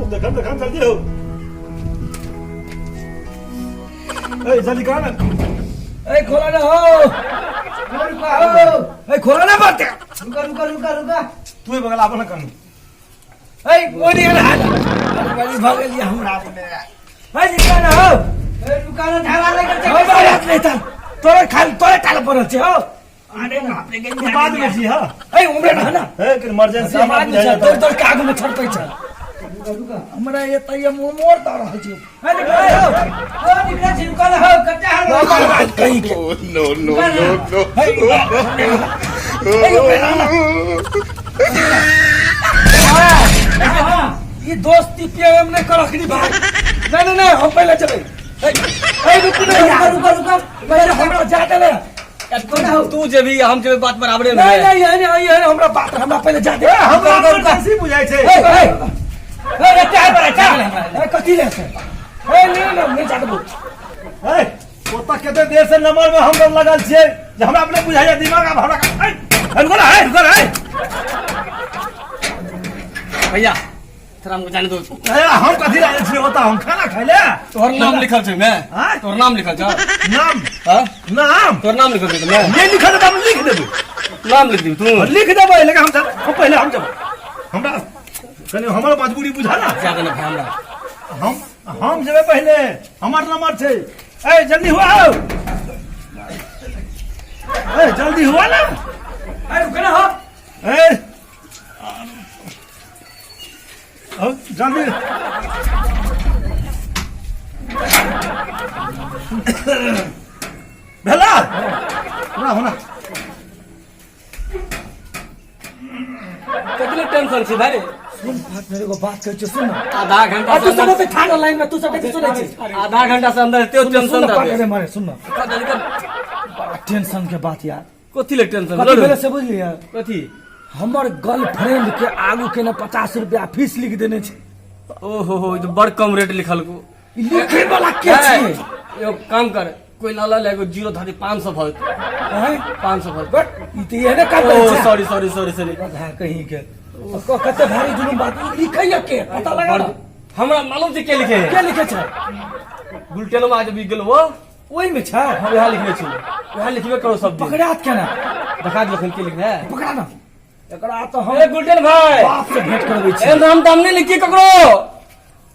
देखन देखन जल्दी हो। ए जल्दी कर ना। ए खोला ना हो, रुका हो। ए खोला ना बात। रुका रुका रुका रुका। तू ही बगल आबो ना कन। ए कोई नहीं रहा, अरे बड़ी भग गेलियै हमरा अपने। ए निकल ना हो। ए रुका ना, झाड़ा लेकर हो बात नहीं था तोरे, खाली तोरे टाल पड़ल छै हो। अरे बाप रे। तू बाद में छी हां। ए उम्रे रह ना। ए कि इमरजेंसी हमरा समाज बुझाइ छै, दौड़ दौड़ के आगू में छड़पै छै। रुका रुका। हमरा एतय मोर दऽ रहल छै। ए निकल हो। ओ निकला छी, रुका ना हो, कच्चा हाल। बात कहीं के। Oh, no, no, no, no. ए उम्रे रह ना। ई दोस्ती प्रेम नहीं कर अखनी भाई। नहीं नहीं नहीं, हम पहले चले। ए ए रुक ना रुका यार। रुका रुका। पहले हमरा जा दे ले। कोना हो? तू जेबी हम जेबी, बात बराबरे में। नहीं नहीं, यही नहीं यही, हमरा बात हमरा पहले जा दे। हमरा इमरजेंसी बुझाइ छै। ए ए ए एते आइ पर अच्छा। ए कथी ले छै? ए नहीं नहीं, नहीं जा देबो। ए ओतऽ कते देर से नंबर में हम सब लगल छियै जे हमरा अपने बुझाइया दिमाग आब हमरा। ए रुको ना, ए रुको ना, ए। भैया, थोड़ा हमको जाने दो। ए, हम कथी लागल छियै ओतऽ? हम खाना खाइ ले। तोहर नाम लिखल छै मैं? आँय? तोहर नाम लिखल छै? नाम? हाँ? नाम? तोहर नाम लिखल छै मैं? नहीं लिखल तऽ हम लिख देबै। नाम लिख दियो तू। लिख देबै, लेकिन हम सब हम पहिले हम जब हमरा कनि हमर मजबूरी बुझा ना। जा देना भाई हमरा। हम जेबै पहिले, हमर नंबर छै। ए जल्दी हुआ हो, ए जल्दी हुआ ना। ए रुक ना हो। ए अब जल्दी भेला ना होना। कतले टेंशन छै भाई रे? सुन पार्टनर, एगो बात कहै छियौ, सुन ना। आधा घंटा आ तू से सब अंदर, ओते ठाढ़ लाइन में, तू सब कथी सुनै छी? आधा घंटा से अंदर एते सुन टेंशन ना रहते। पार्टनर मारे, सुन ना। कथी बड़ा टेंशन के बात यार। कथी ले टेंशन? कथी भेलै से बुझलियै? कथी? हमर गर्लफ्रेंड के आगू के ने 50 रुपया फीस लिख देने छै। ओहो हो, ई तो बड़ कम रेट लिखल को। ई लिखे वाला के छियै? एगो काम कर, कोई लाला ले एगो जीरो धरी 500 भर। आँय? 500 भर। बट ई तऽ एहने काम ओ करै छै। Sorry sorry sorry sorry. गधा कहीं के। कते भारी जुलुम बात। ई लिखैया के पता लगा ना। हमरा मालूम छै के लिखे है। के लिखे छै? गुलटेनमा जब गेल वो ओहिमे छै। हम यहाँ लिखने छी, यहाँ लिखबे करो सब दिन। पकड़ात केना? देखा देलखिन के लिखने है। पकड़ा ना एकरा तऽ हम ए गुलटेन भाई, बाप से भेंट करबै छी। ए नाम ताम नहीं लिखिए ककरो।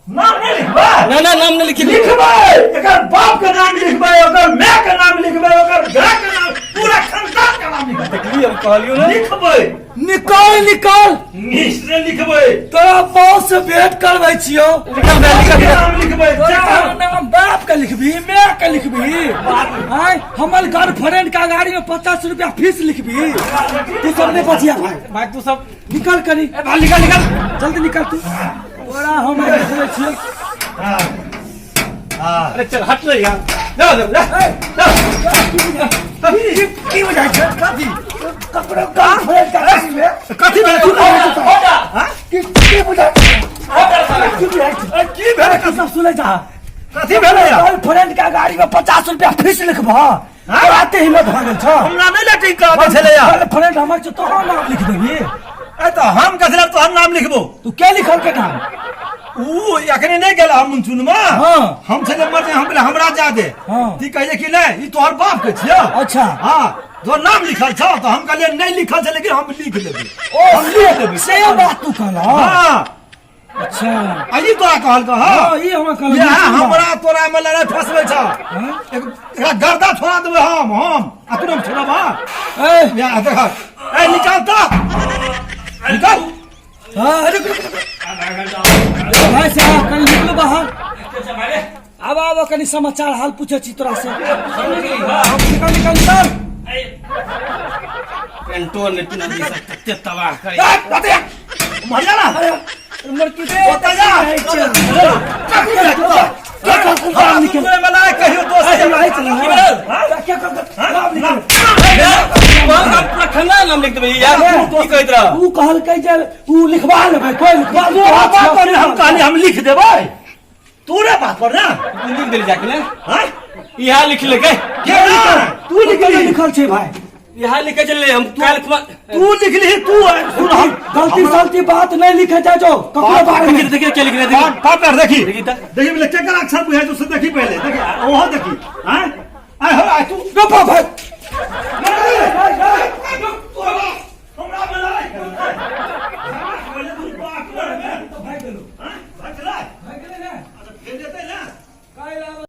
नाम नहीं लिखबै? ना ना, नाम नहीं लिखिए। लिखबै, एकर बाप के नाम लिखबै, ओकर my के नाम लिखबै, ओकर गाय के नाम, पूरा खानदान के नाम लिखबै। देखली, हम कहलियो ना। लिखबै। निकल निकल। निश्चय लिखबै। तोरा बाप से भेंट करबै छियौ। निकल भाई, निकल। के नाम लिखबै। तोरा जकर नाम बाप के लिखबी, my के लिखबी, आय हमर गर्लफ्रेंड का गाड़ी में 50 रुपया फीस लिखबी। तू सब नहीं बचिया भाई। भाई तू सब निकल कनी। ए भाई निकल निकल। जल्दी निकल तू। तोरा हम देखबै छियौ। हाँ हाँ। अरे चल, हट रे यार, जा जा जा। की की बुझाइ छै? कथी? ककरो गर्लफ्रेंड का गाड़ी में कथी भेलै? तू हट। की की बुझाइ की बुझाइ छै? ए, की भेलै? तू सब सुनै जा। कथी भेलै यार? गर्लफ्रेंड का गाड़ी में 50 रुपया फीस लिखबह, तोरा एते हिम्मत भऽ गेल छौ? हमरा नहि लेटिंग कराबै छलै यार। गर्लफ्रेंड हमर छौ, तोहरो नाम लिख देबही? ए तऽ हम कथी लए तोहर नाम लिखबो? तू के लिखल के नाम? ऊ एखने नहि गेल हम मुनचुनमा। हाँ। हम छलै मर, हम कहलियै हमरा जा दे। हाँ। ती कहै कि नहि, ई तोहर बाप के छियौ। अच्छा। हाँ, तोहर नाम लिखल छौ तऽ हम कहलियै नहि लिखल छै, लेकिन हम लिख लेबै। ओ हम लिख देबै। से बात तू कहला? हाँ। अच्छा। आ ई तोरा कहल कह? हाँ, ई हमरा कहल। इएह हमरा तोरा में लड़ाई फंसबै छौ। हाँ? एकरा गर्दा छोड़ा देबै हम आ तू हम छोड़ब? हाँ। ए या देख, ए निकाल तऽ निकाल। हाँ, अरे रुक, रुक, रुक। भाई साहब, कनी निकलो बाहर। आब आब, कनी समाचार हाल पूछे छी तोरा से। निकल निकल निकल। पेंटो ने पिना दी सब कते तबाह करे। ए, कथी? मर जा ना। अरे मर की दे। ओतऽ जा। कथी भेलै तोरा? नाम लिखे। तोरे में लड़ाई कहियो दोस्त। नाम लिखे। पूरा खानदान नाम लिख देबै यार, की कहैत रह? ऊ कहलकै जे ऊ लिखवा लेबै, कोई लिखवा। तोरा बात पर हम कहली हम लिख देबै, तोरे बात पर ना। तू लिख देली जाके ने? हाँ। इहा लिख लेके के ना? तू लिखल लिखल छै भाई। यहाँ लिखे चलले हम काल खुमा तू लिख ली तू सुन हम गलती सलती बात नहीं लिखे जाए जो ककरो बारे में। देखिए देखिए क्या लिख रहे पाठ पाठ देखी देखी त। देखी बोले केकर अक्षर बुझाइ तो से देखी पहले देखी वहां देखी हैं